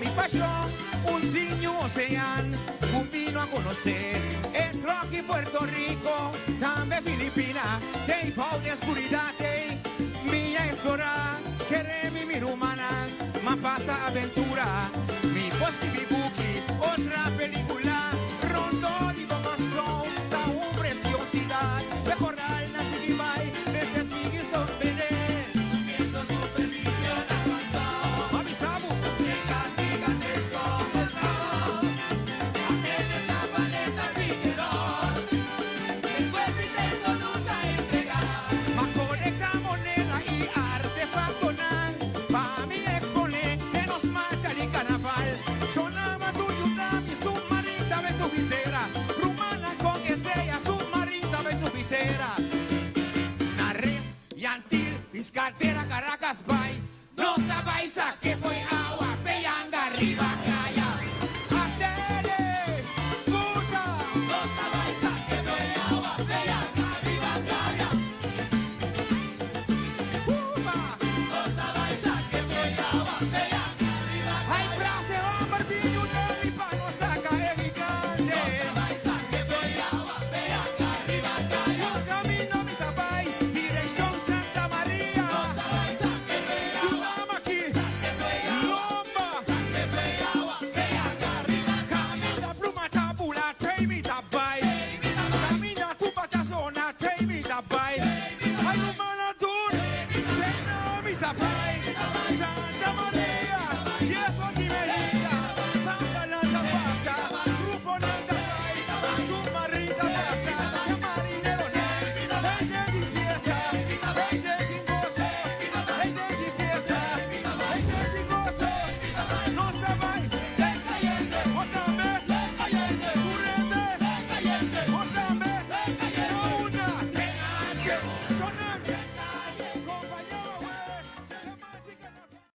mi pashon, un tin ocean, ku mi no a konosé. Entro aki Puerto Rico, tambe Filipina, tei bou den skuridat ei, mi a eksplorá. Kere mi mi rumannan, m'a pasa aventura. Mi por skibi buki o traha pelíkula. Rondó di bo kòrsou ta un presiosidat. E koral na sigui bai, mester sigui sorprendé. M'a bisa bo. M'a kolektá moneda i artefaktonan pa mi eksponé den nos marcha di karnaval. Shonama tur yuda mi submarin ta bai subi tera. Rumannan kon e sea submarin ta bai subi tera. Na Rif, Yantil, Piscadera, Caracas bai. Nos ta bai sa ke foi awa pe yanga riba.